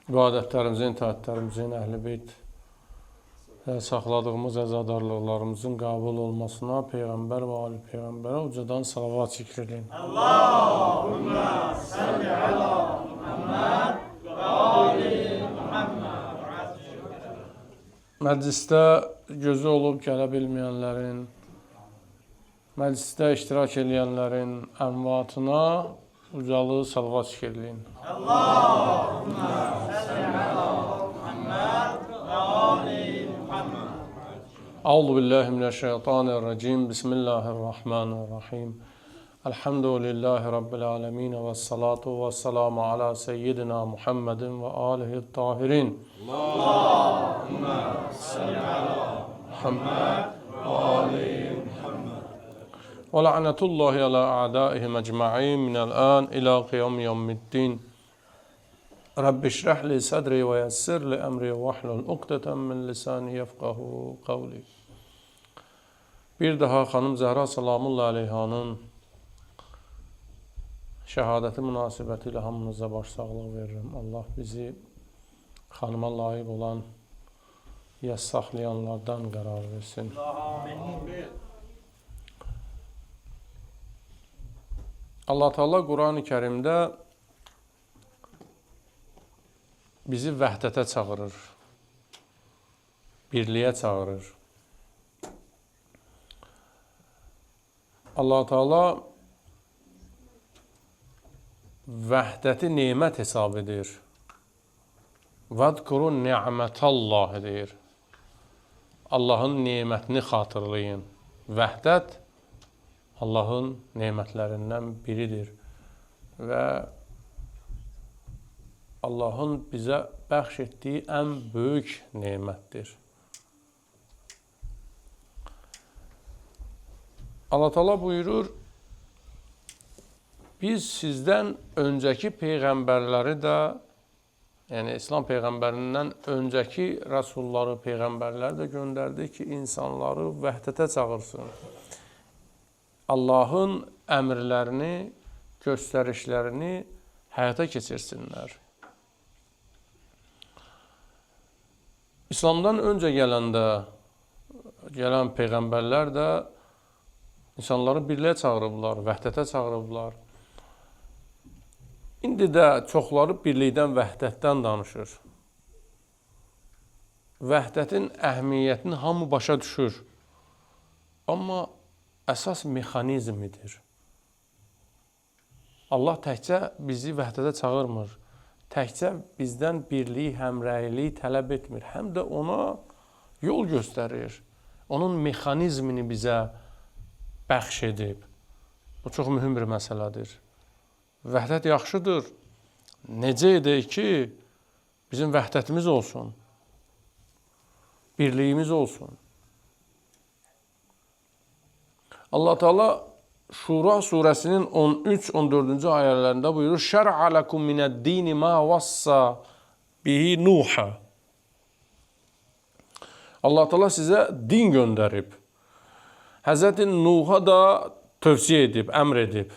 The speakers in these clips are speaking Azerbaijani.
İbadətlərimizin, itaətlərimizin, Əhl-i Beyt saxladığımız əzadarlıqlarımızın qəbul olmasına Peyğəmbər və Ali Peyğəmbərə ucadan salavat zikr eləyin. Allahümmə salli əla Muhammed və ali Muhammed. Məclisdə gözü olub gələ bilməyənlərin, məclisdə iştirak eləyənlərin əmvatına ucalı salavat zikr eləyin. Allahümmə salli əla Muhammed və ali Muhammed. Euzu billahi mineşşeytanirracim. Bismillahirrahmanirrahim. Elhamdülillahi rabbil alamin və salatu vesselamu ala seyyidina Muhammedin və alihi tahirin. Allahümmə salli əla Muhammed və ali Muhammed. Və la'natullahi ala a'daihim ecma'in minel an ila qiyam yevmiddin. Rabbi şrah li sadri və yessir li emri vahlul uqdeten min lisani yefqahu qavli. Bir daha xanım Zəhra salamullah aleyhanın şəhadəti münasibəti ilə hamınıza başsağlıq verirəm. Allah bizi xanıma layiq olan yas saxlayanlardan qərar versin. Allah Teala Qur'an-ı Kərimdə bizi vəhdətə çağırır, birliyə çağırır. Allah Teala vəhdəti nemət hesab edir. Vədkuru ni'mətallah deyir. Allahın nemətini xatırlayın. Vəhdət Allahın nemətlərindən biridir və Allahın bizə bəxş etdiyi ən böyük nemətdir. Allah Teala buyurur, biz sizdən öncəki peyğəmbərləri də, yəni İslam peyğəmbərindən öncəki rəsulları, peyğəmbərləri də göndərdik ki, insanları vəhdətə çağırsın. Allahın əmrlərini, göstərişlərini həyata keçirsinlər. İslamdan öncə gələn peyğəmbərlər də insanları birliyə çağırıblar, vəhdətə çağırıblar. İndi də çoxları birlikdən, vəhdətdən danışır. Vəhdətin əhəmiyyətini hamı başa düşür. Amma əsas mexanizmidir. Allah təkcə bizi vəhdətə çağırmır. Təkcə bizdən birliyi, həmrəyliyi tələb etmir. Həm də ona yol göstərir. Onun mexanizmini bizə bəxş edib. Bu çox mühüm bir məsələdir. Vəhdət yaxşıdır. Necə edək ki, bizim vəhdətimiz olsun, birliyimiz olsun. Allah Teala Şura surəsinin 13-14-cü ayələrində buyurur: "Şər'a lekum minəd-dini ma vassa bihi Nuha." Allah Teala sizə din göndərib. Həzrəti Nuha da tövsiyə edib, əmr edib.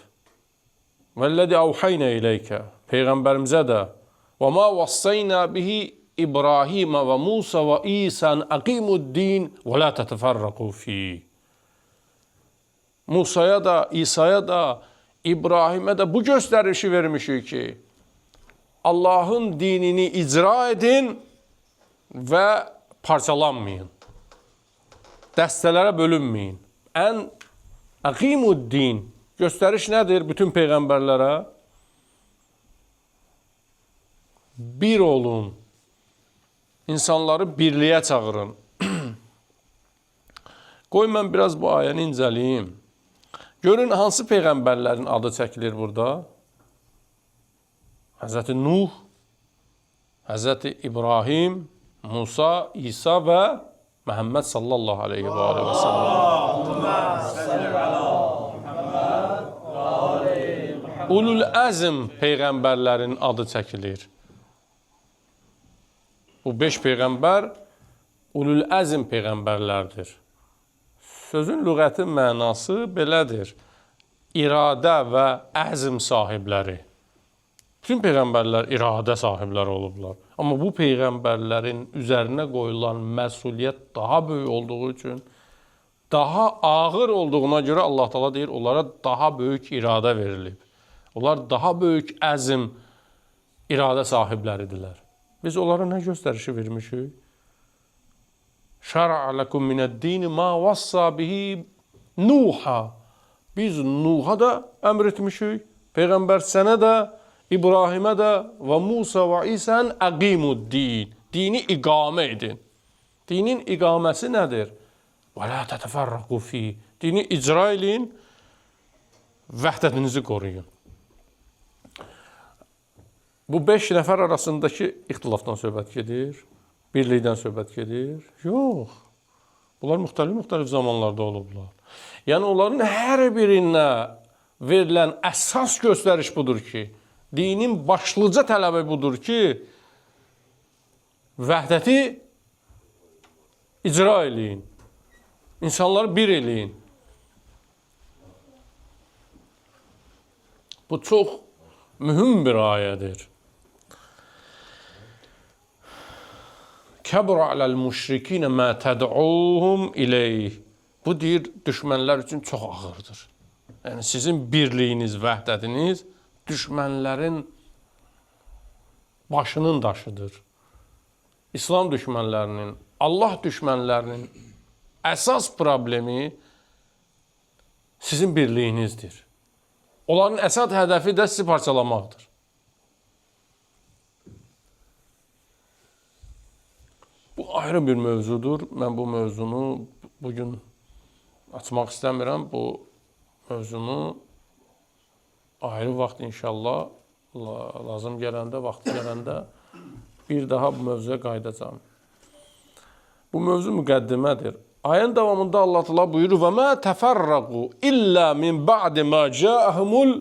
"Vəllazi avhayna ileykə" peyğəmbərimizə də "Və ma vassayna bihi İbrahim və Musa və İsa an aqimud-din və la tətəfərraqu fi." Musaya da, İsa'ya da, İbrahim'e de bu gösterişi vermişik ki, Allah'ın dinini icra edin və parçalanmayın. Dəstələrə bölünməyin. Ən əqimuddin göstəriş nədir bütün peyğəmbərlərə? Bir olun. İnsanları birliyə çağırın. Qoy mən biraz bu ayəni incəliyim. Görün hansı peyğəmbərlərin adı çəkilir burada? Həzrəti Nuh, Həzrəti İbrahim, Musa, İsa və Məhəmməd sallallahu aleyhi və aleyhi və səlləm. Ulul Əzm peyğəmbərlərin adı çəkilir. Bu 5 peyğəmbər Ulul Əzm peyğəmbərlərdir. Sözün lüğəti mənası belədir. İradə və əzm sahibləri. Bütün peyğəmbərlər iradə sahibləri olublar. Amma bu peyğəmbərlərin üzərinə qoyulan məsuliyyət daha böyük olduğu üçün, daha ağır olduğuna görə Allah Taala deyir, onlara daha böyük iradə verilib. Onlar daha böyük əzm, iradə sahibləridirlər. Biz onlara nə göstərişi vermişik? Şər'a lekum minəd-din ma vassa bihi Nuha. Biz Nuha da əmr etmişik, peyğəmbər sənə də, İbrahimə də və Musa və İsa'nın əqimud-din. Dini iqamə edin. Dinin iqaməsi nədir? Və la tətəfərrəqu fi. Dini icra eləyin, vəhdətinizi qoruyun. Bu 5 nəfər arasındakı ixtilafdan söhbət gedir, birlikdən söhbət gedir. Yox. Bunlar müxtəlif zamanlarda olublar. Yəni onların hər birinə verilən əsas göstəriş budur ki, dinin başlıca tələbi budur ki, vəhdəti icra eləyin. İnsanları bir eləyin. Bu çox mühüm bir ayədir. Kəbra aləl müşrikinə mə təd'uhum ileyh. Bu deyir, düşmənlər üçün çox ağırdır. Yəni sizin birliyiniz, vəhdətiniz düşmənlərin başının daşıdır. İslam düşmənlərinin, Allah düşmənlərinin əsas problemi sizin birliyinizdir. Onların əsas hədəfi də sizi parçalamaqdır. Bu ayrı bir mövzudur. Mən bu mövzunu bugün açmaq istəmirəm. Bu mövzunu ayrı vaxt inşallah lazım gələndə, vaxtı gələndə bir daha bu mövzuya qayıdacağam. Bu mövzu müqəddimədir. Ayın davamında Allah Teala buyurur: "Və mə təfərraqu illə min ba'di ma ca'ahumul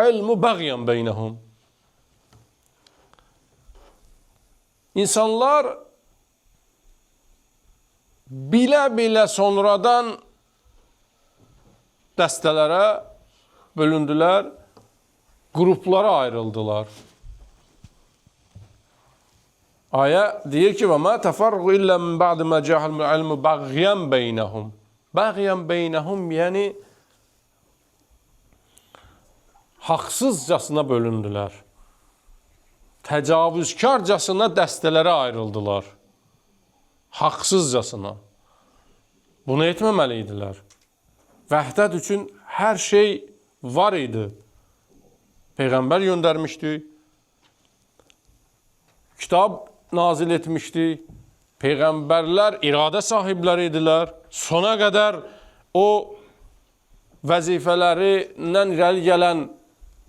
ilmu bəğyan beynəhum." İnsanlar bilə-bilə sonradan dəstələrə bölündülər, qruplara ayrıldılar. Ayə deyir ki, və mə təfərraqu illə min ba'di mə ca'ahumul ilmu bəğyan beynəhum. Bəğyan beynəhum, yəni haqsızcasına bölündülər. Təcavüzkarcasına dəstələrə ayrıldılar. Haqsızcasına. Bunu etməməli idilər. Vəhdət üçün hər şey var idi. Peyğəmbər göndərmişdi. Kitab nazil etmişdi. Peyğəmbərlər iradə sahibləri idilər. Sona qədər o vəzifələrindən irəli gələn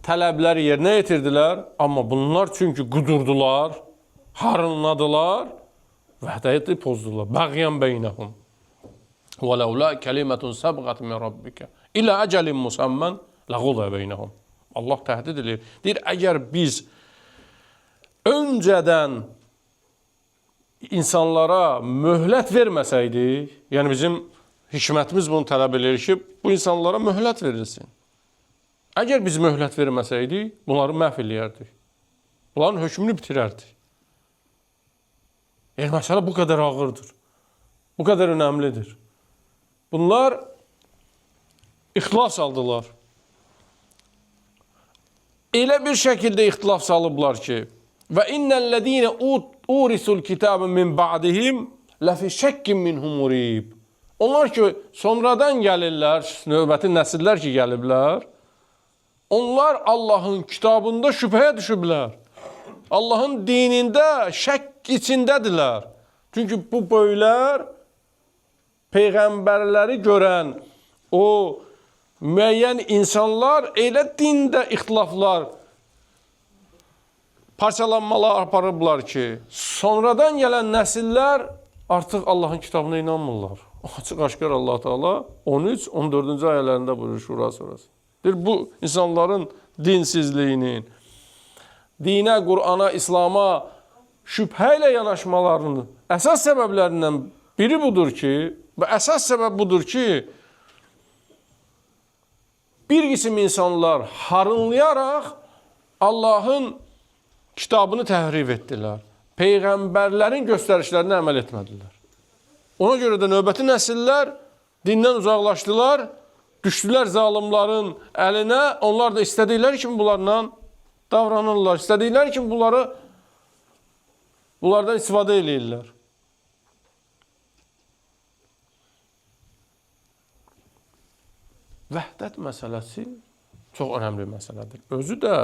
tələbləri yerinə yetirdilər. Amma bunlar çünki qudurdular, harınladılar, vəhdəti pozdular. Bəğyan beynəhum. Və ləvlə kəlimətun səbqət min rabbikə ilə əcəlin musamman ləğudə beynəhum. Allah təhdid edir. Deyir, əgər biz öncədən insanlara möhlət verməsəydik, yəni bizim hikmətimiz bunu tələb edir ki, bu insanlara möhlət verilsin. Əgər biz möhlət verməsəydik, bunları məhv eləyərdik. Bunların hökmünü bitirərdik. Yəni, məsələ bu qədər ağırdır. Bu qədər önəmlidir. Bunlar ixtilaf saldılar. Elə bir şəkildə ixtilaf salıblar ki, və innellezine urisul kitabe min ba'dihim lefi şekkin minhum murib. Onlar ki sonradan gəlirlər, növbəti nəsillər ki gəliblər, onlar Allahın kitabında şübhəyə düşüblər. Allahın dinində şək içindədirlər. Çünki bu böylər peyğəmbərləri görən o müəyyən insanlar elə dində ixtilaflar, parçalanmalar aparıblar ki, sonradan gələn nəsillər artıq Allahın kitabına inanmırlar. Açıq-aşkar Allah Teala 13, 14-cü ayələrində buyurur Şura surəsi. Deyir, bu insanların dinsizliyinin, dinə, Qur'ana, İslam'a şübhə ilə yanaşmalarının əsas səbəblərindən biri budur ki, və əsas səbəb budur ki, bir qism insanlar harınlayaraq Allahın kitabını təhrif etdilər. Peyğəmbərlərin göstərişlərinə əməl etmədilər. Ona görə də növbəti nəsillər dindən uzaqlaşdılar, düşdülər zalimların əlinə. Onlar da istədikləri kimi bunlarla davranırlar. İstədikləri kimi bunlardan istifadə eləyirlər. Vəhdət məsələsi çox önəmli məsələdir. Özü də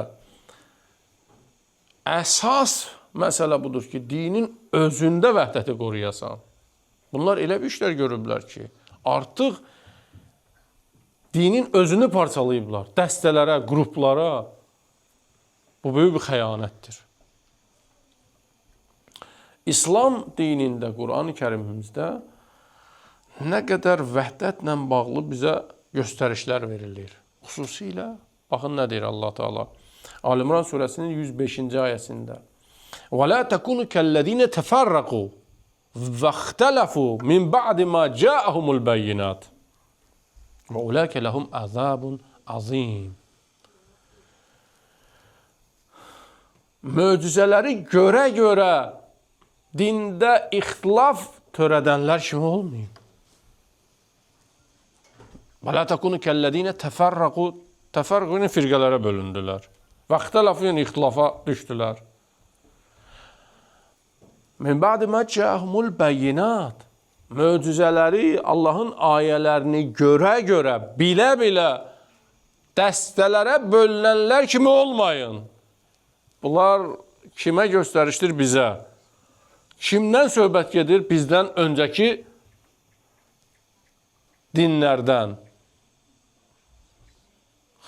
əsas məsələ budur ki, dinin özündə vəhdəti qoruyasan. Bunlar elə bir işlər görüblər ki, artıq dinin özünü parçalayıblar. Dəstələrə, qruplara. Bu böyük bir xəyanətdir. İslam dinində, Qur'an-ı Kərimimizdə nə qədər vəhdətlə bağlı bizə göstərişlər verilir. Xüsusilə, baxın nə deyir Allah Teala. Ali İmran surəsinin 105-ci ayəsində. وَلَا تَكُونُوا كَالَّذ۪ينَ تَفَرَّقُوا وَاخْتَلَفُوا مِنْ بَعْدِ مَا جَاءَهُمُ الْبَيِّنَاتِ وَاُولَٰئِكَ لَهُمْ عَذَابٌ عَظِيمٌ. Möcüzələri görə-görə dində ixtilaf törədənlər kimi olmayın. وَلَا تَكُونُوا كَالَّذ۪ينَ تَفَرَّقُوا. Təfərrüqü firqələrə bölündülər. Vaxtələfu, yəni ixtilafa düşdülər. Min ba'di mə cəəhumul bəyyinat. Möcüzələri, Allahın ayələrini görə-görə, bilə-bilə dəstələrə bölünənlər kimi olmayın. Bunlar kimə göstərişdir? Bizə. Kimdən söhbət gedir? Bizdən öncəki dinlərdən.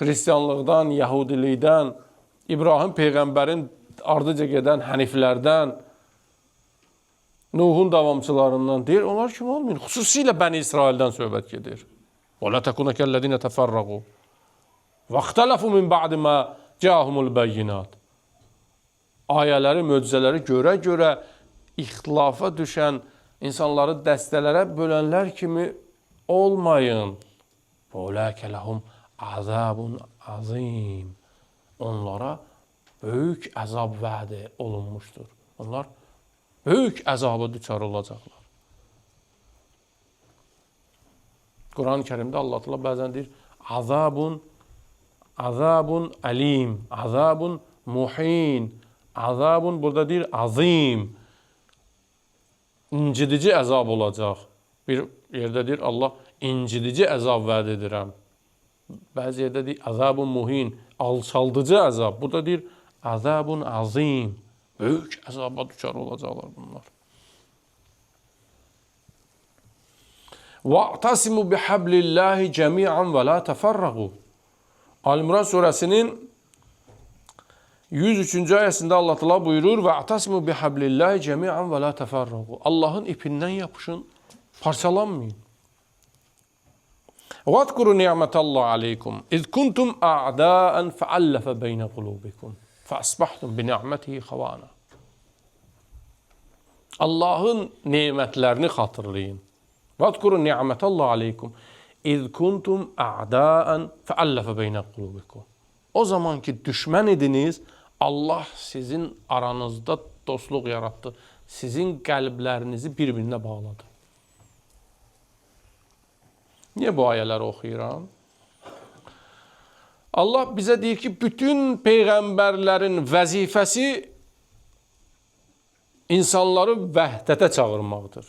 Xristianlıqdan, Yahudilikdən, İbrahim Peyğəmbərin ardıca gedən həniflərdən, Nuhun davamçılarından deyir, onlar kim olmayın? Xüsusilə Bəni İsraildən söhbət gedir. وَلَا تَكُونَ كَالَّذِينَ تَفَرَّقُوا وَاخْتَلَفُوا مِنْ بَعْدِ مَا جَاءَهُمُ الْبَيِّنَاتِ. Ayələri, möcüzələri görə-görə ixtilafa düşən insanları dəstələrə bölənlər kimi olmayın. وَاُولَٰئِكَ لَهُمْ عَذَابٌ عَظِيمٌ. Onlara böyük əzab vəd olunmuşdur. Onlar böyük əzaba düçar olacaqlar. Quran-ı Kərimdə Allah Teala bəzən deyir, azabun, azabun alim, azabun muhin, azabun, burada deyir azim, incidici əzab olacaq. Bir yerdə deyir Allah, incidici əzab vəd edirəm. Bəzi yerdə deyir azabun muhin, alçaldıcı əzab. Burada deyir azabun azim. Böyük əzaba düçar olacaqlar bunlar. وَاَعْتَصِمُوا بِحَبْلِ اللّٰهِ جَمِيعًا وَلَا تَفَرَّقُوا. Ali İmran surəsinin 103-cü ayəsində Allah Teala buyurur: وَاَعْتَصِمُوا بِحَبْلِ اللّٰهِ جَمِيعًا وَلَا تَفَرَّقُوا. Allahın ipindən yapışın, parçalanmayın. وَاذْكُرُوا نِعْمَةَ اللّٰهِ عَلَيْكُمْ اِذْ كُنْتُمْ أَعْدَاءً فَأَلَّفَ بَيْنَ قُلُوبِكُمْ فَأَصْبَحْتُمْ بِنِعْمَتِهِ خَوَانًا. Allahın nemətlərini xatırlayın. وَاذْكُرُوا نِعْمَةَ اللّٰهِ عَلَيْكُمْ اِذْ كُنْتُمْ أَعْدَاءً فَأَلَّفَ بَيْنَ قُلُوبِكُمْ. O zaman ki düşmən idiniz, Allah sizin aranızda dostluq yaratdı. Sizin qəlblərinizi bir-birinə bağladı. Niyə bu ayələri oxuyuram? Allah bizə deyir ki, bütün peyğəmbərlərin vəzifəsi insanları vəhdətə çağırmaqdır.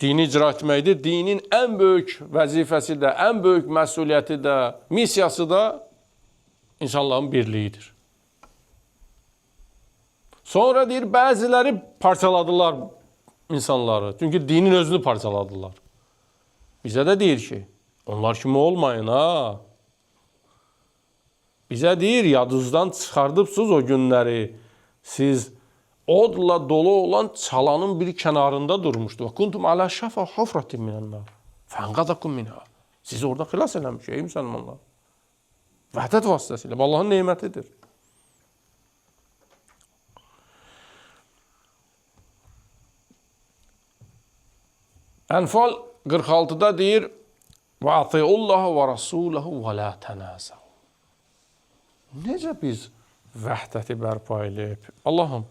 Dini icra etməkdir. Dinin ən böyük vəzifəsi də, ən böyük məsuliyyəti də, missiyası da insanların birliyidir. Sonra deyir, bəziləri parçaladılar insanları. Çünki dinin özünü parçaladılar. Bizə də deyir ki, onlar kimi olmayın ha. Bizə deyir, yadınızdan çıxardıbsınız o günləri. Siz odla dolu olan çalanın bir kənarında durmuşdu. Və kuntum alə şəfə hufratin minən-nar. Fənqadakum minha. Sizi orada xilas eləmiş ey müsəlmanlar. Vəhdət vasitəsilə. Bu Allahın nemətidir. Ənfal 46-da deyir: "Və atiullaha və rasulahu və la tənazəu." Necə biz vəhdəti bərpa edib? Allahım,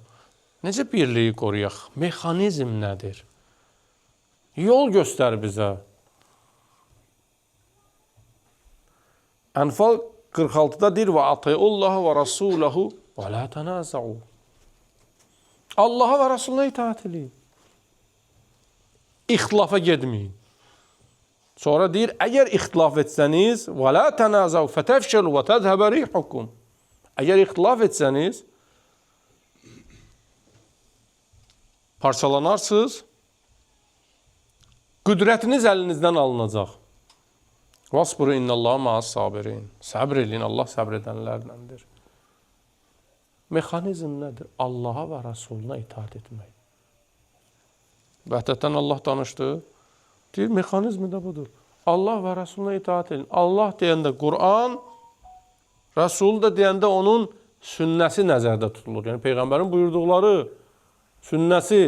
necə birliyi qoruyaq? Mexanizm nədir? Yol göstər bizə. Ənfal 46-da deyir: "Və atiullaha və rasulahu və la tənazəu." Allaha və Rasuluna itaat eləyin. İxtilafa getməyin. Sonra deyir, əgər ixtilaf etsəniz, və la tənazəu fətəfşəlu və təzhəbə rihukum. Əgər ixtilaf etsəniz, parçalanarsınız, qüdrətiniz əlinizdən alınacaq. Vasburu innallaha ma'as sabirin. Səbr eləyin, Allah səbr edənlərləndir. Mexanizm nədir? Allaha və Rasuluna itaat etmək. Vəhdətdən Allah danışdı. Deyir, mexanizmi də budur. Allah və Rasuluna itaat edin. Allah deyəndə Quran, Rasul da deyəndə onun sünnəsi nəzərdə tutulur. Yəni, Peyğəmbərin buyurduqları, sünnəsi.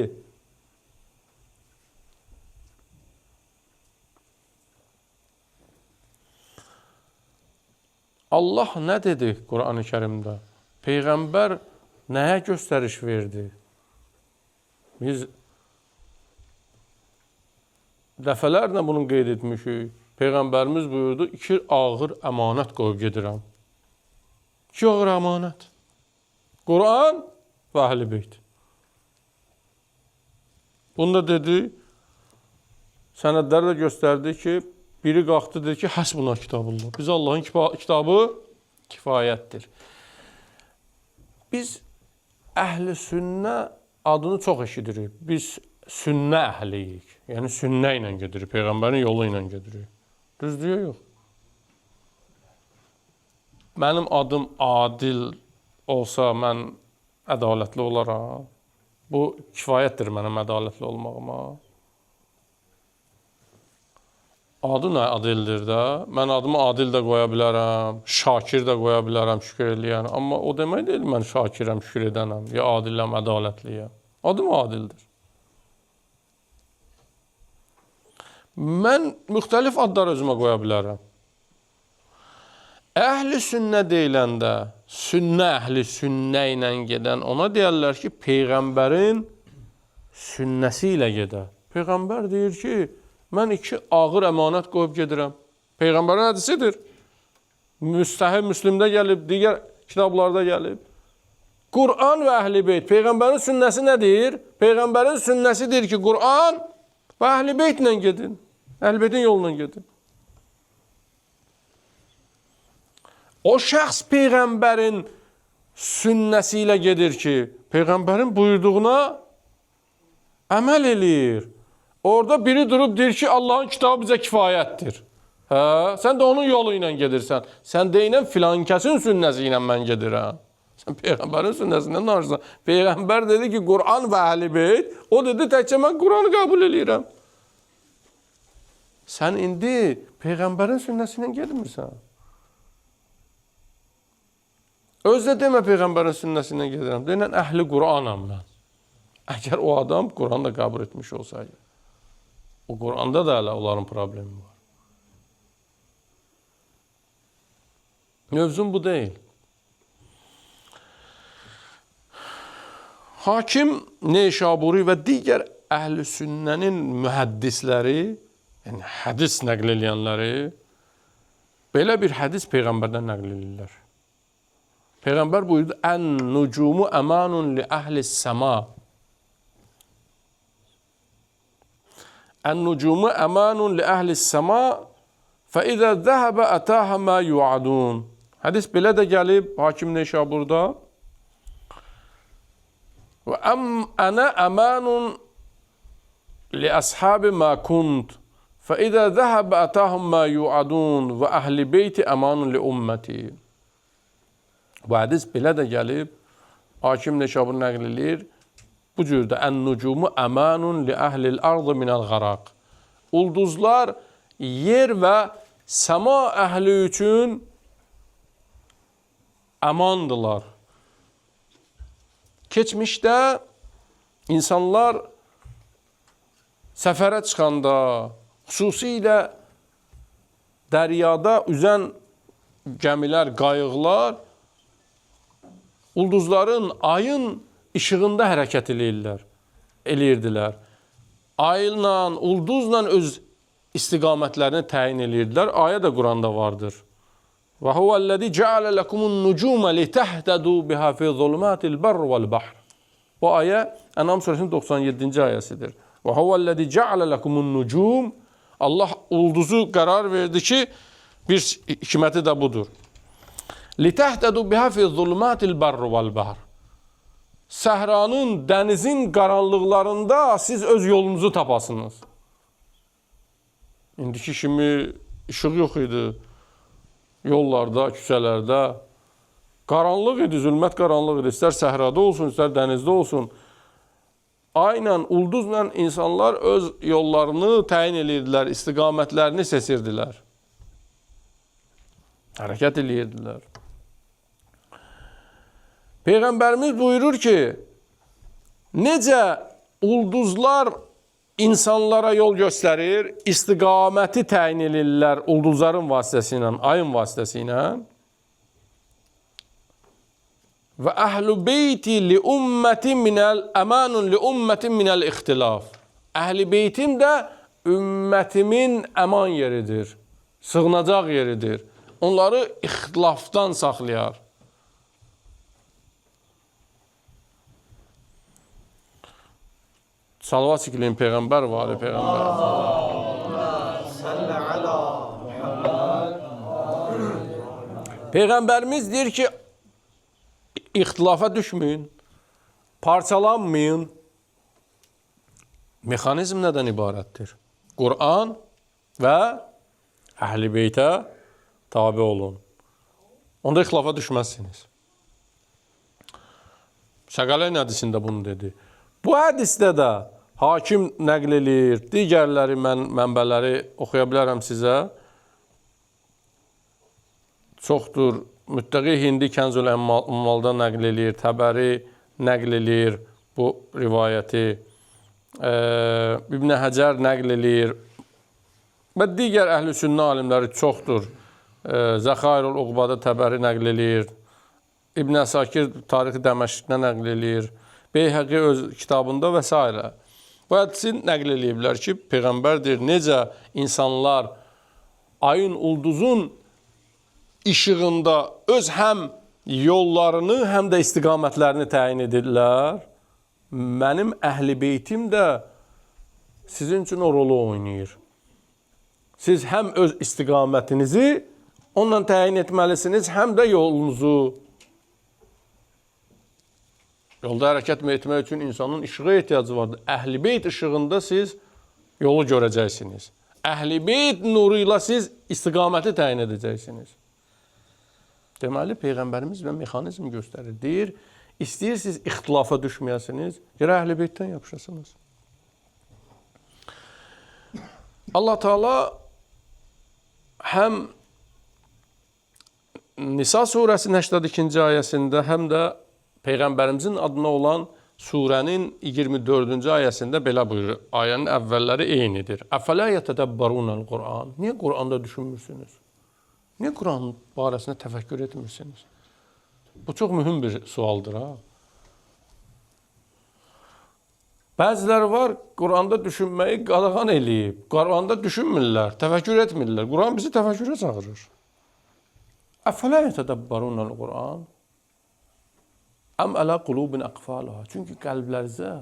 Allah nə dedi Qur'an-ı Kərimdə? Peyğəmbər nəyə göstəriş verdi? Biz dəfələrlə bunu qeyd etmişik. Peyğəmbərimiz buyurdu, 2 ağır əmanət qoyub gedirəm. 2 ağır əmanət. Quran və Əhl-i Beyt. Bunu da dedi, sənədlər də göstərdi ki, biri qalxdı, dedi ki, həsbuna kitabullah. Biz Allahın kitabı kifayətdir. Biz əhl-i sünnə adını çox eşidirik. Biz sünnə əhliyik. Yəni, sünnə ilə gedirik, Peyğəmbərin yolu ilə gedirik. Düz deyir, yox. Mənim adım Adil olsa, mən ədalətli olaram. Bu kifayətdir mənim ədalətli olmağıma. Adı nə Adildir də? Mən adımı Adil də qoya bilərəm, Şakir də qoya bilərəm, şükür eləyən. Amma o demək deyil, mən Şakirəm, şükür edənəm, ya Adiləm, ədalətliyəm. Adım Adildir. Mən müxtəlif adlar özümə qoya bilərəm. Əhl-i sünnə deyiləndə, sünnə əhli sünnə ilə gedən ona deyərlər ki, Peyğəmbərin sünnəsi ilə gedər. Peyğəmbər deyir ki, mən 2 ağır əmanət qoyub gedirəm. Peyğəmbərin hədisidir. Müstəhib Müslimdə gəlib, digər kitablarda gəlib. Quran və Əhl-i Beyt. Peyğəmbərin sünnəsi nə deyir? Peyğəmbərin sünnəsi deyir ki, Quran və Əhl-i Beytlə gedin. Əhl-i Beytin yolundan gedin. O şəxs Peyğəmbərin sünnəsi ilə gedir ki, Peyğəmbərin buyurduğuna əməl eləyir. Orada biri durub deyir ki, Allahın kitabı bizə kifayətdir. Hə? Sən də onun yolu ilə gedirsən. Sən deyinən filan kəsin sünnəsi ilə mən gedirəm. Sən Peyğəmbərin sünnəsindən danışırsan. Peyğəmbər dedi ki, Quran və Əhl-i Beyt. O dedi, təkcə mən Quranı qəbul eləyirəm. Sən indi Peyğəmbərin sünnəsi ilə getmirsən. Özdə demə Peyğəmbərin sünnəsi ilə gedirəm. Deyinən Əhl-i Quranam mən. Əgər o adam Quranı da qəbul etmiş olsaydı. O Quranda da hələ onların problemi var. Mövzum bu deyil. Hakim Neyşaburi və digər əhl-i sünnənin mühəddisləri, yəni hədis nəql eləyənləri, belə bir hədis Peyğəmbərdən nəql eləyirlər. Peyğəmbər buyurdu, Ən-nucumu əmanun li əhli-səma. Ən-nucumu əmanun li əhli-səma fəizə zəhəbə ətəhə mə yuadun. Hədis belə də gəlib Hakim Neyşaburda. Və ənə əmanun li əshabi mə kunt fəizə zəhəbə ətəhum mə yuadun və əhli beyti əmanun li ümməti. Bu hədis belə də gəlib, Hakim Neyşabur nəql eləyir. Bu cür də ən-nucumu əmanun li əhlil ardı minəl qaraq. Ulduzlar yer və səma əhli üçün əmandılar. Keçmişdə insanlar səfərə çıxanda, xüsusilə dəryada üzən gəmilər, qayıqlar ulduzların, ayın işığında hərəkət eləyirdilər. Ayla, ulduzla öz istiqamətlərini təyin eləyirdilər. Ayə də Quranda vardır. Və huvəl-ləzi cəalə ləkumun-nucumə litəhtədu bihə fi zulumatil bərr vəl-bəhr. Bu ayə Ənam surəsinin 97-ci ayəsidir. Və huvəl-ləzi cəalə ləkumun-nucum. Allah ulduzu qərar verdi ki, bir hikməti də budur. Litəhtədu bihə fi zulumatil bərr vəl-bəhr. Səhranın, dənizin qaranlıqlarında siz öz yolunuzu tapasınız. İndiki kimi işıq yox idi yollarda, küçələrdə. Qaranlıq idi, zülmət qaranlıq idi. İstər səhrada olsun, istər dənizdə olsun. Ayla, ulduzla insanlar öz yollarını təyin edirdilər, istiqamətlərini seçirdilər. Hərəkət edirdilər. Peyğəmbərimiz buyurur ki, necə ulduzlar insanlara yol göstərir, istiqaməti təyin edirlər ulduzların vasitəsilə, ayın vasitəsilə. Və əhl-i beyti li ümməti minəl, əmanun li ümməti minəl ixtilaf. Əhl-i beytim də ümmətimin əman yeridir, sığınacaq yeridir. Onları ixtilafdan saxlayar. Salavat çəkilin Peyğəmbər və ali Peyğəmbər. Peyğəmbərimiz deyir ki, ixtilafa düşməyin, parçalanmayın. Mexanizm nədən ibarətdir? Quran və Əhl-i Beytə tabi olun. Onda ixtilafa düşməzsiniz. Səqələyn hədisində bunu dedi. Bu hədisdə də hakim nəql eləyir, digərləri mən mənbələri oxuya bilərəm sizə. Çoxdur. Müttəqi Hindi Kənzül Əmmalda nəql eləyir, Təbəri nəql eləyir bu rivayəti. İbn Həcər nəql eləyir və digər əhl-i sünnə alimləri çoxdur. Zəxairul Uqbada Təbəri nəql eləyir. İbn Əsakir Tarixi Dəməşqdə nəql eləyir. Beyhəqi öz kitabında və s. Bu hədisi nəql eləyiblər ki, Peyğəmbər deyir, necə insanlar ayın, ulduzun işığında öz həm yollarını, həm də istiqamətlərini təyin edirlər. Mənim əhl-i beytim də sizin üçün o rolu oynayır. Siz həm öz istiqamətinizi onunla təyin etməlisiniz, həm də yolunuzu. Yolda hərəkət etmək üçün insanın işığa ehtiyacı vardır. Əhl-i beyt işığında siz yolu görəcəksiniz. Əhl-i beyt nuru ilə siz istiqaməti təyin edəcəksiniz. Deməli, Peyğəmbərimiz və mexanizm göstərir. Deyir, istəyirsiniz ixtilafa düşməyəsiniz, gərək Əhl-i beytdən yapışasınız. Allah Teala həm Nisa surəsinin 82-ci ayəsində, həm də Peyğəmbərimizin adına olan surənin 24-cü ayəsində belə buyurur. Ayənin əvvəlləri eynidir. Əfələ yətədəbbərunəl Qur'an. Niyə Qur'anda düşünmürsünüz? Niyə Qur'an barəsində təfəkkür etmirsiniz? Bu çox mühüm bir sualdır. Ha? Bəziləri var, Qur'anda düşünməyi qadağan eləyib. Qur'anda düşünmürlər, təfəkkür etmirlər. Qur'an bizi təfəkkürə çağırır. Əfələ yətədəbbərunəl Qur'an. Əm ələ qulubin əqfaluha. Çünki qəlblərinizə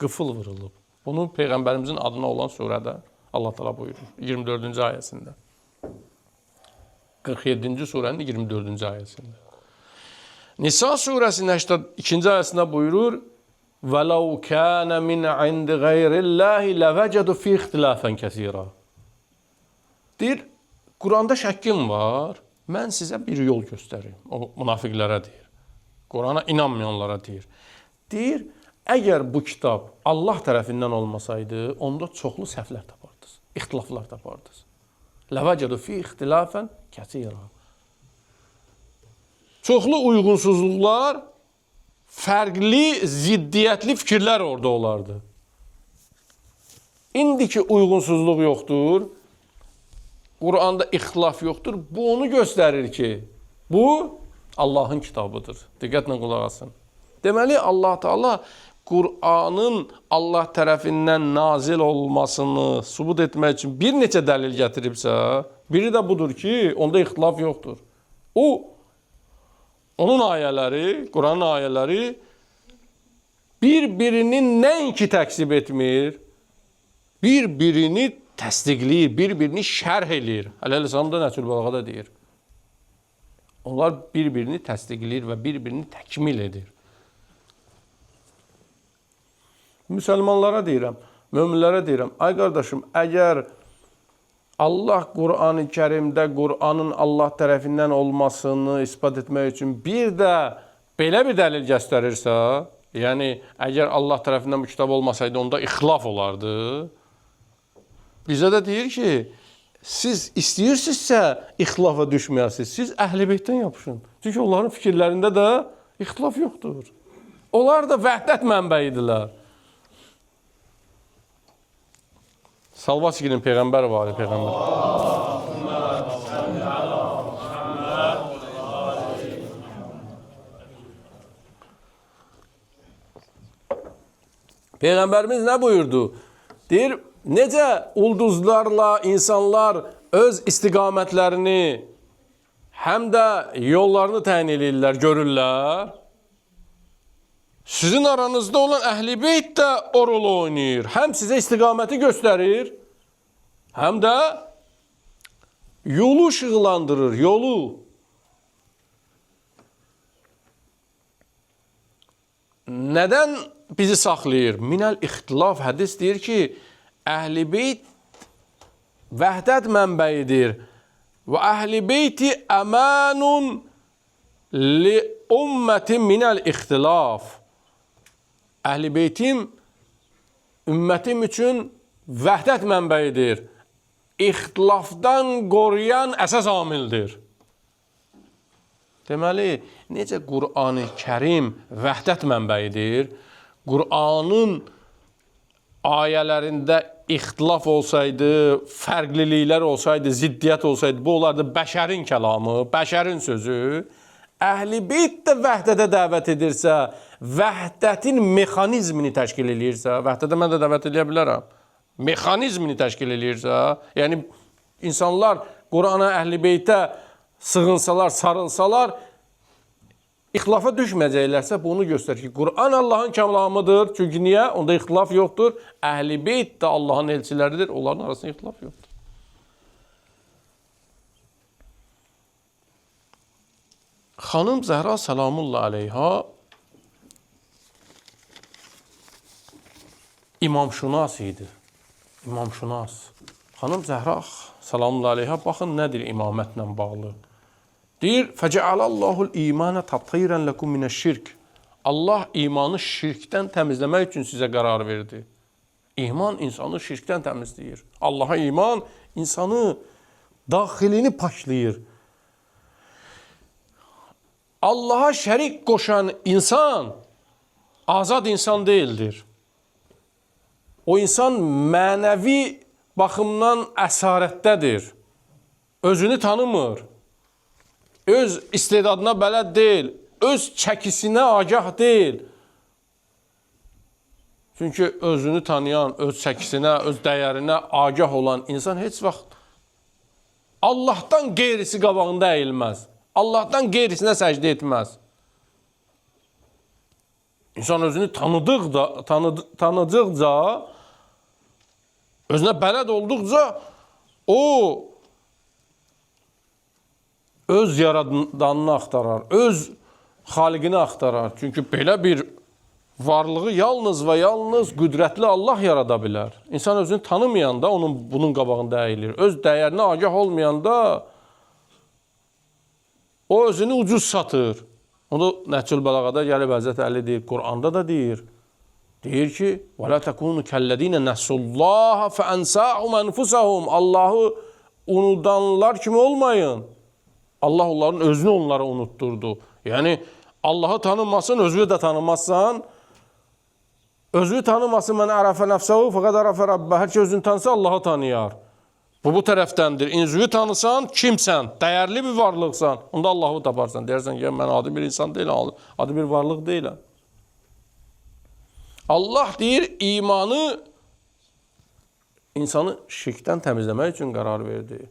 qıfıl vurulub. Bunu Peyğəmbərimizin adına olan surədə Allah Teala buyurur. 24-cü ayəsində. 47-ci surənin 24-cü ayəsində. Nisa surəsinin 82-ci ayəsində buyurur: "Vələv kânə min indi qeyrillahi ləvəcədu fî ixtilafən kəsira." Deyir, Quranda şəkkim var. Mən sizə bir yol göstərim. O münafiqlərə deyir. Qurana inanmayanlara deyir. Deyir, əgər bu kitab Allah tərəfindən olmasaydı, onda çoxlu səhvlər tapardınız, ixtilaflar tapardınız. Ləvəcədu fî ixtilafən kəsira. Çoxlu uyğunsuzluqlar, fərqli, ziddiyyətli fikirlər orada olardı. İndiki uyğunsuzluq yoxdur, Quranda ixtilaf yoxdur. Bu onu göstərir ki, bu Allahın kitabıdır. Diqqətlə qulaq asın. Deməli, Allah Teala Qur'anın Allah tərəfindən nazil olmasını sübut etmək üçün bir neçə dəlil gətiribsə, biri də budur ki, onda ixtilaf yoxdur. Onun ayələri, Quranın ayələri bir-birini nəinki təksib etmir, bir-birini təsdiqləyir, bir-birini şərh eləyir. Əli əleyhissalam da Nəhcül Bəlağada deyir. Onlar bir-birini təsdiqləyir və bir-birini təkmil edir. Müsəlmanlara deyirəm, möminlərə deyirəm, ay qardaşım, əgər Allah Qur'an-ı Kərimdə Qur'anın Allah tərəfindən olmasını isbat etmək üçün bir də belə bir dəlil göstərirsə, yəni əgər Allah tərəfindən bu kitab olmasaydı, onda ixtilaf olardı. Bizə də deyir ki, siz istəyirsinizsə ixtilafa düşməyəsiniz, siz Əhl-i Beytdən yapışın. Çünki onların fikirlərində də ixtilaf yoxdur. Onlar da vəhdət mənbəyidirlər. Salvat çəkilin Peyğəmbər var, Peyğəmbər. Peyğəmbərimiz nə buyurdu? Deyir, necə ulduzlarla insanlar öz istiqamətlərini həm də yollarını təyin eləyirlər, görürlər. Sizin aranızda olan Əhl-i Beyt də o rolu oynayır. Həm sizə istiqaməti göstərir, həm də yolu işıqlandırır, yolu. Nədən bizi saxlayır? Minəl ixtilaf hədis deyir ki, Əhl-i Beyt vəhdət mənbəyidir. Və Əhl-i Beyti əmanun li ümmətin minəl ixtilaf. Əhl-i Beytim ümmətim üçün vəhdət mənbəyidir. İxtilafdan qoruyan əsas amildir. Deməli, necə Qur'an-ı Kərim vəhdət mənbəyidir, Qur'anın ayələrində ixtilaf olsaydı, fərqliliklər olsaydı, ziddiyyət olsaydı, bu olardı bəşərin kəlamı, bəşərin sözü. Əhl-i Beyt də vəhdətə dəvət edirsə, vəhdətin mexanizmini təşkil eləyirsə, vəhdətə mən də dəvət eləyə bilərəm, mexanizmini təşkil eləyirsə, yəni insanlar Qurana, Əhl-i Beytə sığınsalar, sarılsalar, ixtilafa düşməyəcəklərsə, bunu göstərir ki, Quran Allahın kəlamıdır. Çünki niyə? Onda ixtilaf yoxdur. Əhl-i Beyt də Allahın elçiləridir. Onların arasında ixtilaf yoxdur. Xanım Zəhra səlamullah əleyha imamşünas idi. İmamşünas. Xanım Zəhra səlamullah əleyha baxın nədir imamətlə bağlı. Deyir, fəcəalallahul imana tathiran lekum minəş-şirk. Allah imanı şirkdən təmizləmək üçün sizə qərar verdi. İman insanı şirkdən təmizləyir. Allaha iman insanı daxilini paklayır. Allaha şərik qoşan insan azad insan deyildir. O insan mənəvi baxımdan əsarətdədir. Özünü tanımır. Öz istedadına bələd deyil, öz çəkisinə agah deyil. Çünki özünü tanıyan, öz çəkisinə, öz dəyərinə agah olan insan heç vaxt Allahdan qeyrisi qabağında əyilməz. Allahdan qeyrisinə səcdə etməz. İnsan özünü tanıdıqca, özünə bələd olduqca o öz yaradanını axtarar, öz xaliqini axtarar. Çünki belə bir varlığı yalnız və yalnız qüdrətli Allah yarada bilər. İnsan özünü tanımayanda onun bunun qabağında əyilir. Öz dəyərinə agah olmayanda o özünü ucuz satır. Onu Nəhcül Bəlağada gəlib Həzrət Əli deyir, Quranda da deyir. Deyir ki, وَلَا تَكُونُ كَلَّذ۪ينَ نَسُّ اللّٰهَ فَاَنْسَاهُمْ أَنْفُسَهُمْ Allahı unudanlar kimi olmayın. Allah onların özünü onlara unutturdu. Yəni Allahı tanımasın, özünü də tanımazsan, özünü tanımasın, mən ərəfə nəfsəhu, fəqəd ərəfə rəbbə. Hər ki özünü tanısa, Allahı tanıyar. Bu tərəfdəndir. İnzüyü tanısan, kimsən, dəyərli bir varlıqsan, onda Allahı taparsan. Deyərsən ki, mən adi bir insan deyiləm, adi bir varlıq deyiləm. Allah deyir, imanı insanı şirkdən təmizləmək üçün qərar verdi.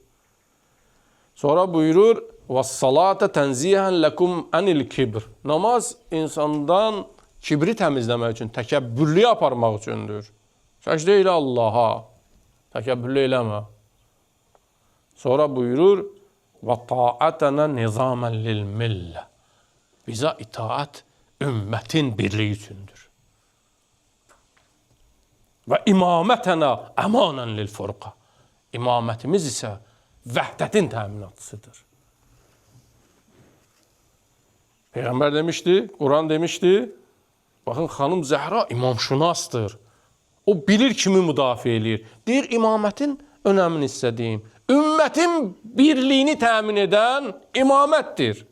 Sonra buyurur, وَالصَّلَاةَ تَنْزِيهًا لَكُمْ عَنِ الْكِبْرِ. Namaz insandan kibri təmizləmək üçün, təkəbbürlüyü aparmaq üçündür. Səcdə elə Allaha, təkəbbürlü eləmə. Sonra buyurur, وَطَاعَتَنَا نِظَامًا لِلْمِلَّةِ. Bizə itaat ümmətin birliyi üçündür. Və imamətənə əmanən lil-furqa. İmamətimiz isə vəhdətin təminatçısıdır. Peyğəmbər demişdi, Quran demişdi, baxın, xanım Zəhra imamşünasdır. O bilir kimi müdafiə eləyir. Deyir, imamətin önəmini sizə deyim. Ümmətin birliyini təmin edən imamətdir.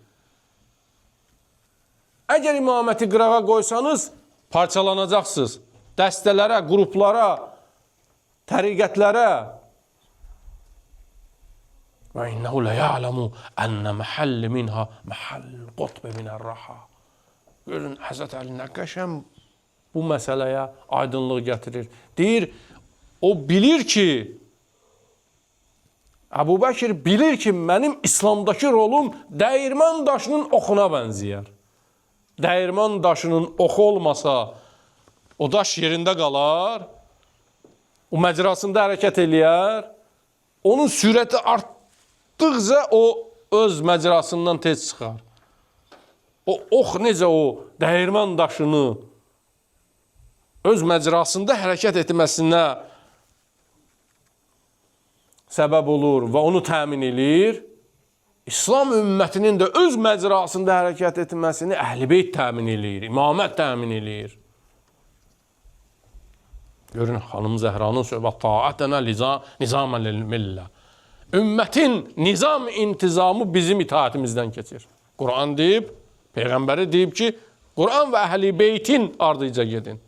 Əgər imaməti qırağa qoysanız, parçalanacaqsınız. Dəstələrə, qruplara, təriqətlərə. Və innehu ləya'ləmu ənə məhəlli minha məhəll qutbi minər-raha. Görün, Həzrət Əli nə qəşəng bu məsələyə aydınlıq gətirir. Deyir, o bilir ki, Əbu Bəkir bilir ki, mənim İslamdakı rolum dəyirman daşının oxuna bənzəyər. Dəyirman daşının oxu olmasa, o daş yerində qalar, o məcrasında hərəkət eləyər, onun sürəti artdıqca o öz məcrasından tez çıxar. O ox necə o dəyirman daşını öz məcrasında hərəkət etməsinə səbəb olur və onu təmin eləyir, İslam ümmətinin də öz məcrasında hərəkət etməsini Əhl-i Beyt təmin eləyir, imamət təmin eləyir. Görün, xanım Zəhranın söhbət taatənə nizamən lil-millə. Ümmətin nizam intizamı bizim itaətimizdən keçir. Quran deyib, Peyğəmbəri deyib ki, Quran və Əhl-i Beytin ardıca gedin.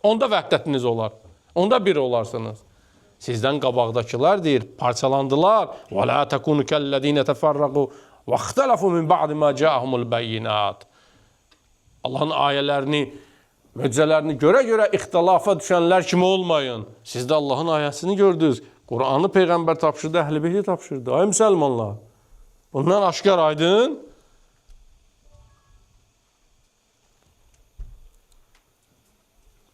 Onda vəhdətiniz olar, onda bir olarsınız. Sizdən qabaqdakılar deyir, parçalandılar. وَلَا تَكُونُ كَالَّذ۪ينَ تَفَرَّقُوا وَاخْتَلَفُوا مِنْ بَعْدِ مَا جَاءَهُمُ الْبَيِّنَاتِ. Allahın ayələrini, möcüzələrini görə-görə ixtilafa düşənlər kimi olmayın. Siz də Allahın ayəsini gördünüz. Qur'anı Peyğəmbər tapşırdı, Əhl-i Beyti tapşırdı. Ay müsəlmanlar, bundan aşkar aydın.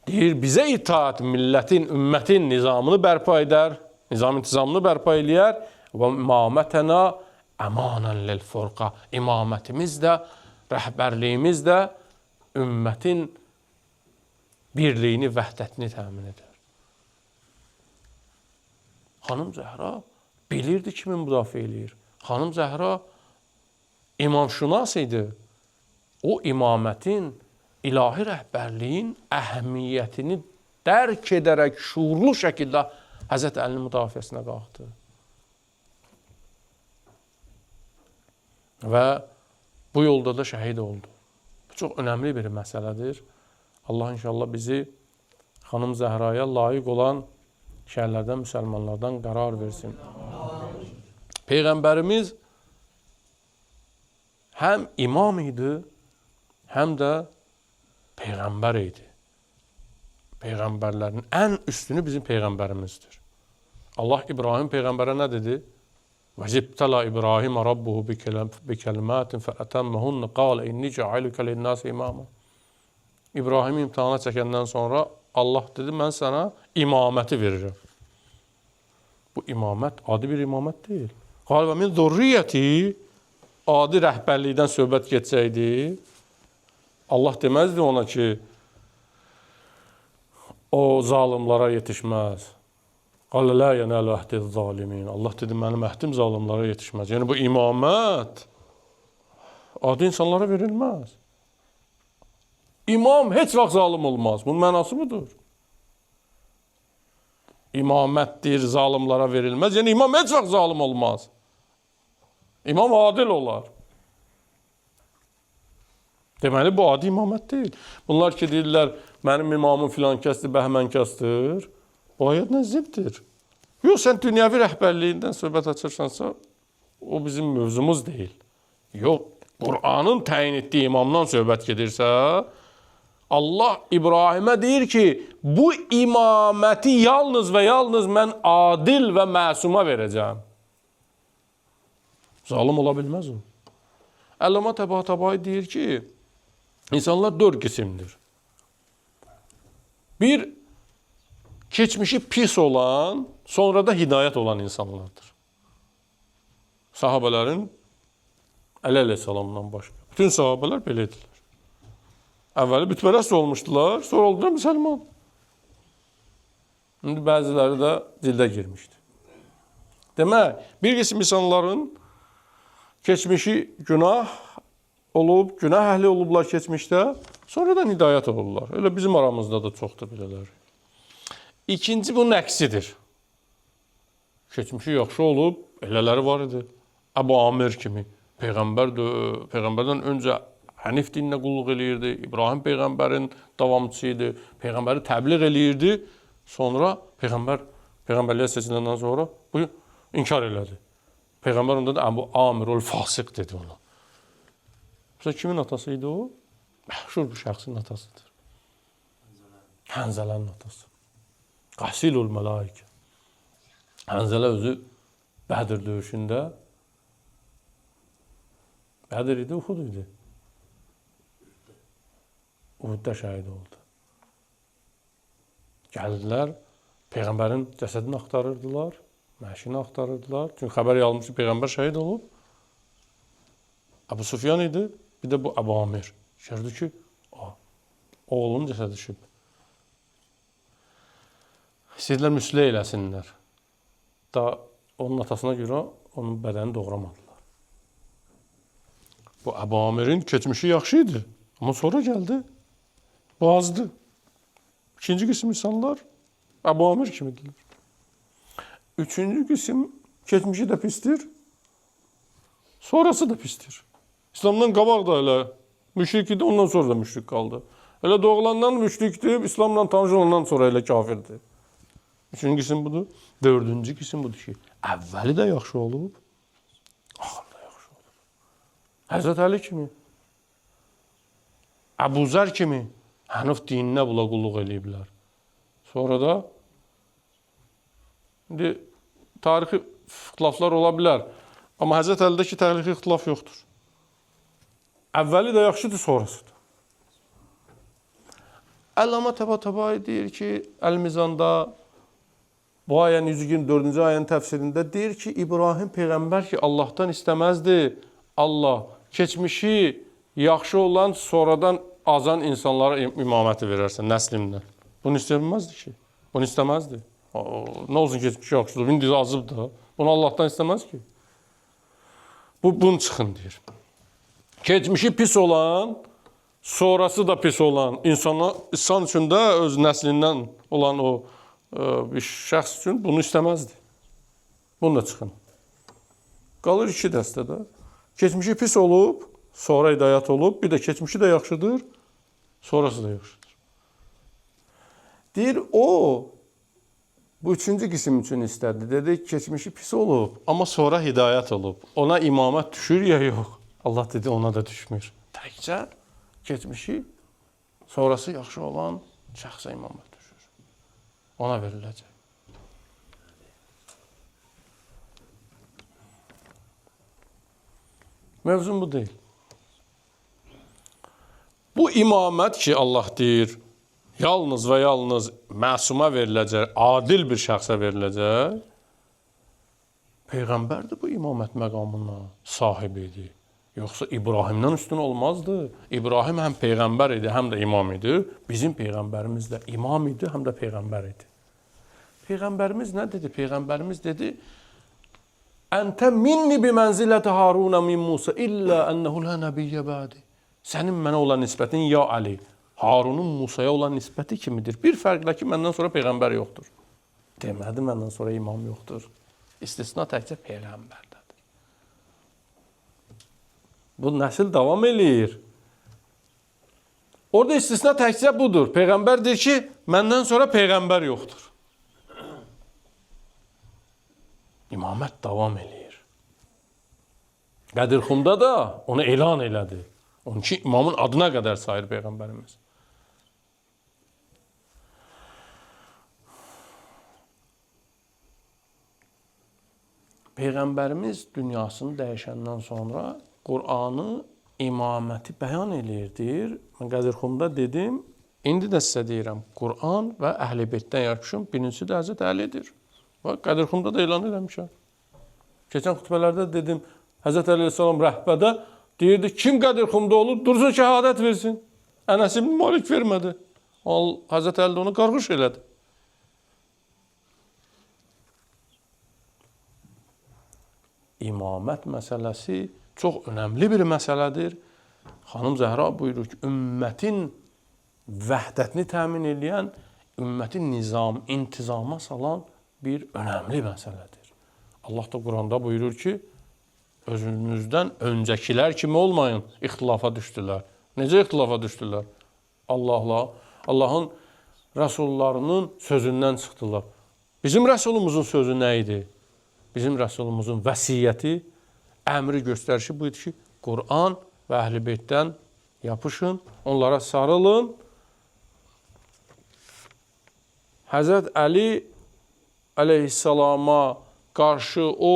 Deyir, bizə itaat millətin, ümmətin nizamını bərpa edər, nizam intizamını bərpa eləyər və imamətənə əmanən lil-furqa. İmamətimiz də, rəhbərliyimiz də ümmətin birliyini, vəhdətini təmin edər. Xanım Zəhra bilirdi kimi müdafiə eləyir. Xanım Zəhra imamşünas idi. O imamətin, ilahi rəhbərliyin əhəmiyyətini dərk edərək şuurlu şəkildə Həzrət Əlinin müdafiəsinə qalxdı. Və bu yolda da şəhid oldu. Bu çox önəmli bir məsələdir. Allah inşallah bizi xanım Zəhraya layiq olan şəhərlərdən, müsəlmanlardan qərar versin. Peyğəmbərimiz həm imam idi, həm də Peyğəmbər idi. Peyğəmbərlərin ən üstünü bizim Peyğəmbərimizdir. Allah İbrahim Peyğəmbərə nə dedi? وَزِبْتَلَا إِبْرَاهِيمَ رَبُّهُ بِكَلِمَاتٍ فَأَتَمَّهُنَّ قَالَ إِنِّي جَاعِلُكَ لِلنَّاسِ إِمَامًا. İbrahim imtihana çəkəndən sonra Allah dedi, mən sənə imaməti verirəm. Bu imamət adi bir imamət deyil. قَالَ وَمِنْ ذُرِّيَّتِي. Adi rəhbərlikdən söhbət getsəydi, Allah deməzdi ona ki, o zalimlara yetişməz. Qalə lə yənəlu əhdi zalimin. Allah dedi, mənim əhdim zalimlara yetişməz. Yəni bu imamət adi insanlara verilməz. İmam heç vaxt zalim olmaz. Bunun mənası budur. İmamətdir, zalimlara verilməz. Yəni imam heç vaxt zalim olmaz. İmam adil olar. Deməli, bu adi imamət deyil. Bunlar ki, deyirlər, mənim imamım filan kəsdir, bəhmən kəsdir. Bu ayət nəzibdir. Yox, sən dünyəvi rəhbərliyindən söhbət açırsansa, o bizim mövzumuz deyil. Yox, Qur'anın təyin etdiyi imamdan söhbət gedirsə, Allah İbrahimə deyir ki, bu imaməti yalnız və yalnız mən adil və məsuma verəcəm. Zalim ola bilməz o. Əllamə Təbatabai deyir ki, insanlar 4 qismdir. Bir, keçmişi pis olan, sonra da hidayət olan insanlardır. Sahabələrin Əli əleyhissalamdan başqa. Bütün sahabələr belə idilər. Əvvəli bütpərəst olmuşdular, sonra oldular müsəlman. İndi bəziləri də dildə girmişdi. Demək, bir qism insanların keçmişi günah olub, günah əhli olublar keçmişdə, sonradan hidayət olurlar. Elə bizim aramızda da çoxdur belələri. İkinci, bunun əksidir. Keçmişi yaxşı olub, elələri var idi. Əbu Amir kimi Peyğəmbərdən öncə Hənif dininə qulluq eləyirdi, İbrahim Peyğəmbərin davamçısı idi, Peyğəmbəri təbliğ eləyirdi. Sonra Peyğəmbərliyə seçiləndən sonra bu inkar elədi. Peyğəmbər onda da Əbu Amirul Fasiq dedi ona. Məsələn, kimin atası idi o? Məşhur bir şəxsin atasıdır. Hənzələnin atası. Qasilul Mələikə. Hənzələ özü Bədir döyüşündə Bədir idi, Uhud idi. Uhudda şəhid oldu. Gəldilər, Peyğəmbərin cəsədini axtarırdılar, məşini axtarırdılar. Çünki xəbər almış ki, Peyğəmbər şəhid olub. Əbu Sufyan idi, bir də bu Əbu Amir. Gördü ki, oğlunun cəsədi düşüb. İstədilər müslə eləsinlər. Da onun atasına görə onun bədəni doğramadılar. Bu Əbu Amirin keçmişi yaxşı idi. Amma sonra gəldi, bu azdı. İkinci qism insanlar Əbu Amir kimidirlər. Üçüncü qism keçmişi də pisdir, sonrası da pisdir. İslamdan qabaq da elə müşrik idi, ondan sonra da müşrik qaldı. Elə doğulandan müşrikdir, İslamla tanış olandan sonra elə kafirdir. Üçüncü qism budur. Dördüncü qism budur ki, əvvəli də yaxşı olub, axırı da yaxşı olub. Həzrət Əli kimi, Əbu Zər kimi Hənif dininə bula qulluq eləyiblər. Sonra da indi tarixi ixtilaflar ola bilər. Amma Həzrət Əlidəki tarixi ixtilaf yoxdur. Əvvəli də yaxşıdır, sonrası da. Əllamə Təbatabai deyir ki, Əl-Mizanda bu ayənin 124-cü ayənin təfsirində deyir ki, İbrahim Peyğəmbər ki, Allahdan istəməzdi. Allah keçmişi yaxşı olan, sonradan azan insanlara imaməti verərsən nəslimdən. Bunu istəməzdi ki. Bunu istəməzdi. Nə olsun keçmişi yaxşıdır, indi azıb da. Bunu Allahdan istəməz ki. Bunu çıxın deyir. Keçmişi pis olan, sonrası da pis olan insana, insan üçün də öz nəslindən olan o bir şəxs üçün bunu istəməzdi. Bunu da çıxın. Qalır iki dəstədə. Keçmişi pis olub, sonra hidayət olub, bir də keçmişi də yaxşıdır, sonrası da yaxşıdır. Deyir, o bu üçüncü qism üçün istədi. Dedi, keçmişi pis olub, amma sonra hidayət olub. Ona imamət düşür ya yox? Allah dedi, ona da düşmür. Təkcə keçmişi, sonrası yaxşı olan şəxsə imamət düşür. Ona veriləcək. Mövzum bu deyil. Bu imamət ki, Allah deyir, yalnız və yalnız məsuma veriləcək, adil bir şəxsə veriləcək, Peyğəmbər də bu imamət məqamına sahib idi. Yoxsa İbrahimdən üstün olmazdı. İbrahim həm Peyğəmbər idi, həm də imam idi. Bizim Peyğəmbərimiz də imam idi, həm də Peyğəmbər idi. Peyğəmbərimiz nə dedi? Peyğəmbərimiz dedi, Əntə minni bi mənziləti Haruna min Musa illə ənəhu la nəbiyyə bədi. Sənin mənə olan nisbətin ya Ali, Harunun Musaya olan nisbəti kimidir? Bir fərqlə ki, məndən sonra Peyğəmbər yoxdur. Demədi, məndən sonra imam yoxdur. İstisna təkcə Peyğəmbərdədir. Bu nəsil davam eləyir. Orada istisna təkcə budur. Peyğəmbər deyir ki, məndən sonra Peyğəmbər yoxdur. İmamət davam eləyir. Qədirxumda da onu elan elədi. 12 imamın adına qədər sayır Peyğəmbərimiz. Peyğəmbərimiz dünyasını dəyişəndən sonra Qur'anı, imaməti bəyan eləyir, deyir. Mən Qədirxumda dedim, indi də sizə deyirəm, Qur'an və Əhl-i Beytdən yapışın, birincisi də Həzrət Əlidir. Və Qədirxumda da elan eləmişəm. Keçən xütbələrdə dedim, Həzrət Əli əleyhissalam rəhbədə deyirdi, kim Qədirxumda olub, dursun şəhadət versin. Ənəs ibn Malik vermədi. Həzrət Əli də onu qarğış elədi. İmamət məsələsi çox önəmli bir məsələdir. Xanım Zəhra buyurur ki, ümmətin vəhdətini təmin eləyən, ümməti nizam, intizama salan bir önəmli məsələdir. Allah da Quranda buyurur ki, özünüzdən öncəkilər kimi olmayın, ixtilafa düşdülər. Necə ixtilafa düşdülər? Allahla, Allahın rəsullarının sözündən çıxdılar. Bizim rəsulumuzun sözü nə idi? Bizim rəsulumuzun vəsiyyəti, əmri göstərişi bu idi ki, Qur'an və Əhl-i Beytdən yapışın, onlara sarılın. Həzrət Əli əleyhissalama qarşı o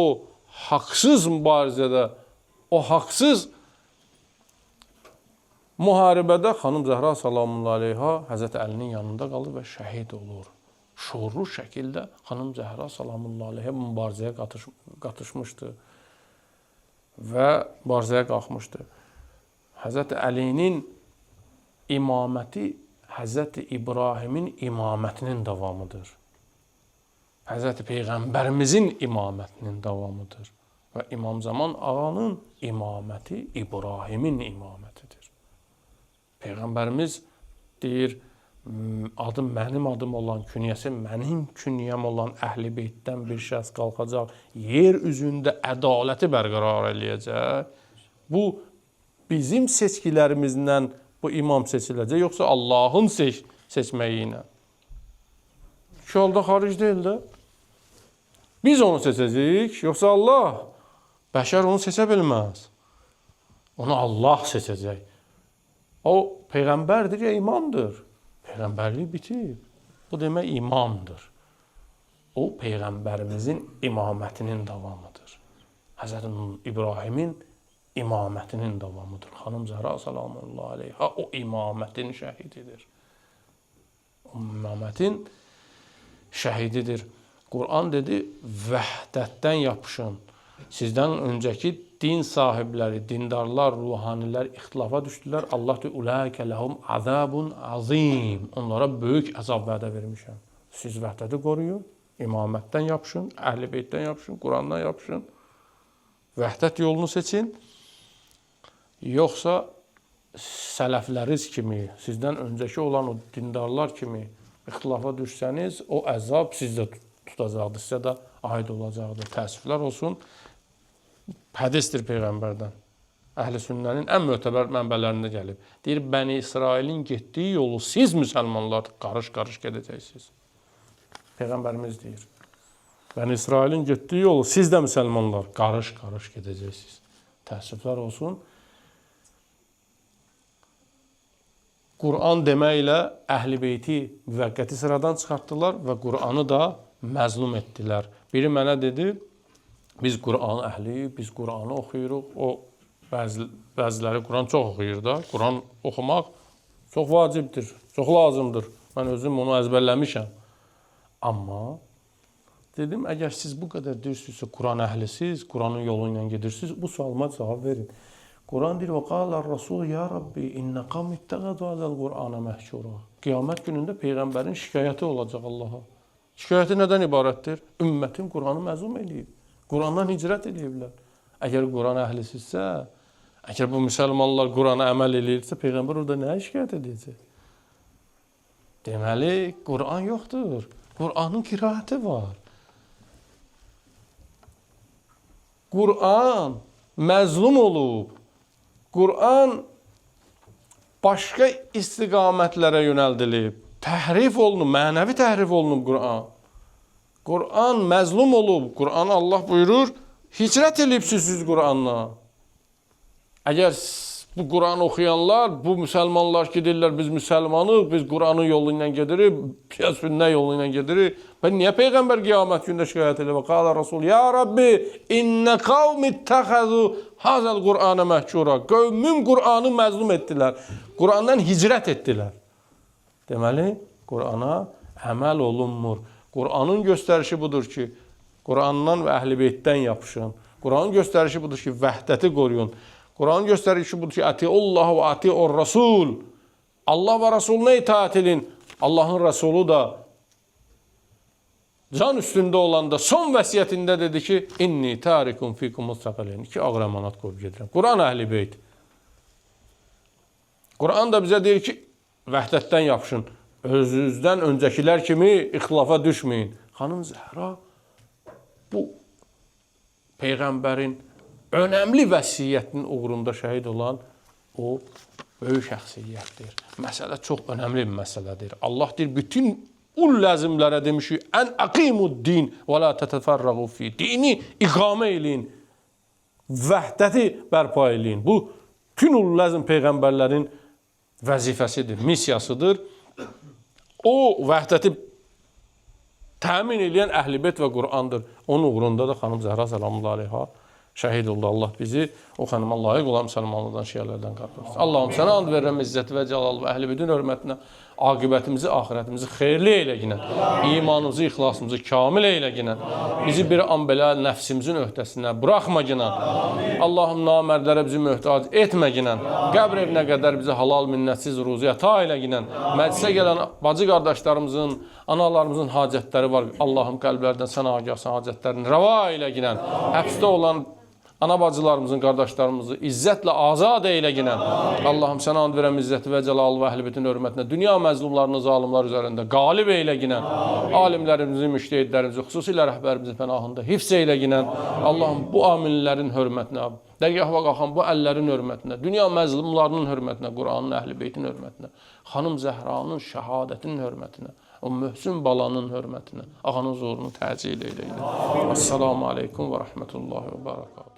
haqsız mübarizədə, o haqsız müharibədə Xanım Zəhra salamullahi aleyha Həzrət Əlinin yanında qalır və şəhid olur. Şuurlu şəkildə Xanım Zəhra salamullahi aleyha mübarizəyə qatışmışdı və mübarizəyə qalxmışdı. Həzrət Əlinin imaməti Həzrət İbrahimin imamətinin davamıdır. Həzrəti Peyğəmbərimizin imamətinin davamıdır. Və İmam Zaman ağanın imaməti İbrahimin imamətidir. Peyğəmbərimiz deyir, adım mənim adım olan, künyəsi mənim künyəm olan Əhl-i Beytdən bir şəxs qalxacaq, yer üzündə ədaləti bərqərar eləyəcək. Bu, bizim seçkilərimizdən bu imam seçiləcək, yoxsa Allahın seçməyi ilə? İki halda xaric deyil də. Biz onu seçəcəyik, yoxsa Allah? Bəşər onu seçə bilməz. Onu Allah seçəcək. O, peyğəmbərdir ya imamdır. Peyğəmbərlik bitib. Bu demək imamdır. O, Peyğəmbərimizin imamətinin davamıdır. Həzrət İbrahimin imamətinin davamıdır. Xanım Zəhra salamullahi aleyha o imamətin şəhididir. O imamətin şəhididir. Quran dedi, vəhdətdən yapışın. Sizdən öncəki din sahibləri, dindarlar, ruhanilər ixtilafa düşdülər. Allah deyir, Ulaikə ləhum azabun azim. Onlara böyük əzab vədə vermişəm. Siz vəhdəti qoruyun, imamətdən yapışın, Əhl-i Beytdən yapışın, Qurandan yapışın. Vəhdət yolunu seçin. Yoxsa sələfləriniz kimi, sizdən öncəki olan o dindarlar kimi ixtilafa düşsəniz, o əzab sizdə tutacaqdır, sizə də aid olacaqdır. Təəssüflər olsun, hədisdir Peyğəmbərdən. Əhl-i sünnənin ən mötəbər mənbələrində gəlib. Deyir, Bəni İsrailin getdiyi yolu siz müsəlmanlar qarış-qarış gedəcəksiniz. Peyğəmbərimiz deyir. Bəni İsrailin getdiyi yolu siz də müsəlmanlar qarış-qarış gedəcəksiniz. Təəssüflər olsun. Quran deməklə Əhl-i Beyti müvəqqəti sıradan çıxartdılar və Quranı da məzlum etdilər. Biri mənə dedi, biz Quran əhli, biz Quranı oxuyuruq. O, bəziləri Quran çox oxuyur da. Quran oxumaq çox vacibdir, çox lazımdır. Mən özüm onu əzbərləmişəm. Amma dedim, əgər siz bu qədər deyirsinizsə, Quran əhlisiz, Quranın yolu ilə gedirsiniz, bu sualıma cavab verin. Quran deyir, وَقَالَ الرَّسُولُ يَا رَبِّ اِنَّ قَوْمِ اتَّخَذُوا هَذَا الْقُرْآنَ مَهْجُورًا. Qiyamət günündə Peyğəmbərin şikayəti olacaq Allaha. Şikayəti nədən ibarətdir? Ümmətim Quranı məzlum eləyib. Qurandan hicrət eləyiblər. Əgər Quran əhlisizsə, əgər bu müsəlmanlar Qurana əməl eləyirsə, Peyğəmbər orada nəyə şikayət edəcək? Deməli, Quran yoxdur. Quranın qiraəti var. Quran məzlum olub. Quran başqa istiqamətlərə yönəldilib. Təhrif olunub, mənəvi təhrif olunub Quran. Quran məzlum olub. Quran Allah buyurur, hicrət eləyibsiz siz Quranla. Əgər bu Quranı oxuyanlar, bu müsəlmanlar ki, deyirlər biz müsəlmanıq, biz Quranın yolu ilə gedirik, ya sünnə yolu ilə gedirik. Və niyə Peyğəmbər qiyamət gündə şikayət edir? Və qala Rasul, ya Rabbi, innə qavmi ittəxəzu hazəl Qur'anə məhcura. Qövmüm Qur'anı məzlum etdilər. Qurandan hicrət etdilər. Deməli, Qur'ana əməl olunmur. Qur'anın göstərişi budur ki, Qur'andan və Əhl-i Beytdən yapışın. Qur'anın göstərişi budur ki, vəhdəti qoruyun. Qur'anın göstərişi budur ki, Atiullah və atiur Rasul. Allah və Rasuluna itaat edin. Allahın Rəsulu da can üstündə olanda son vəsiyyətində dedi ki, İnni tarikum fikum müstəqilin. İki ağır əmanət qoyub gedirəm. Quran Əhl-i Beyt. Quran da bizə deyir ki, vəhdətdən yapışın. Özünüzdən öncəkilər kimi ixtilafa düşməyin. Xanım Zəhra bu Peyğəmbərin önəmli vəsiyyətinin uğrunda şəhid olan o böyük şəxsiyyətdir. Məsələ çox önəmli bir məsələdir. Allah deyir, bütün ul ləzimlərə demişik, ən əqimud-din və la tətəfərrəğu fi. Dini iqamə eləyin, vəhdəti bərpa eləyin. Bu, bütün ul ləzim peyğəmbərlərin vəzifəsidir, missiyasıdır. O vəhdəti təmin eləyən Əhl-i Beyt və Qur'andır. Onun uğrunda da xanım Zəhra səlamullah aleyha şəhid oldu. Allah bizi o xanıma layiq olan müsəlmanlardan, şiələrdən qatmasın. Allahım sənə and verirəm izzəti və cəlalı və Əhl-i Beytin hörmətinə aqibətimizi, axirətimizi xeyirli eyləginən, imanımızı, ixlasımızı kamil eyləginən, bizi bir an belə nəfsimizin öhdəsinə buraxmaginən, Allahım namərdlərə bizi möhtac etməginən, qəbr evinə qədər bizi halal minnətsiz ruzi əta eyləginən, məclisə gələn bacı qardaşlarımızın, analarımızın hacətləri var. Allahım qəlblərdən sən agahsan, hacətlərini rəva eyləginən, həbsdə olan ana bacılarımızın, qardaşlarımızı izzətlə azad eyləginən. Allahım sənə and verəm izzəti və cəlalı və əhl-i beytin hörmətinə, dünya məzlumlarını zalimlar üzərində qalib eyləginən, alimlərimizi, müştehidlərimizi, xüsusilə rəhbərimizin pənahında hifz eyləginən. Allahım bu aminlərin hörmətinə, dərgaha qalxan bu əllərin hörmətinə, dünya məzlumlarının hörmətinə, Quranın, əhl-i beytin hörmətinə, xanım Zəhranın şəhadətinin hörmətinə, o möhsün balanın hörmətinə, ağanın zuhurunu təcil eyləyin. Assalamu aleykum və rəhmətullahi və bərəkatuhu.